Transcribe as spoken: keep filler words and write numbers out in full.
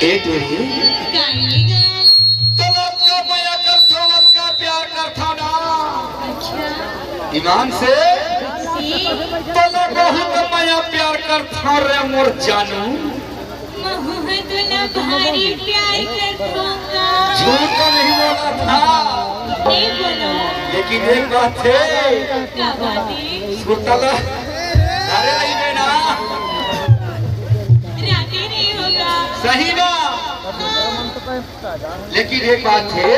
ए टूरी, गाइएगा। तोला अतका मया करथंव, अतका प्यार करथंव ना। अच्छा। ईमान से जी। तोला बहुत मया प्यार करथंव रे मोर जानू। महू ह तोला भारी प्यार करथंव गा। झूठ तो नहीं बोला था। नहीं बोला। लेकिन एक बात हे, का बात हे? सुरता ला धरे रहिबे ना। राखे नहीं होगा। सही ना। हाँ। लेकिन एक बात हे,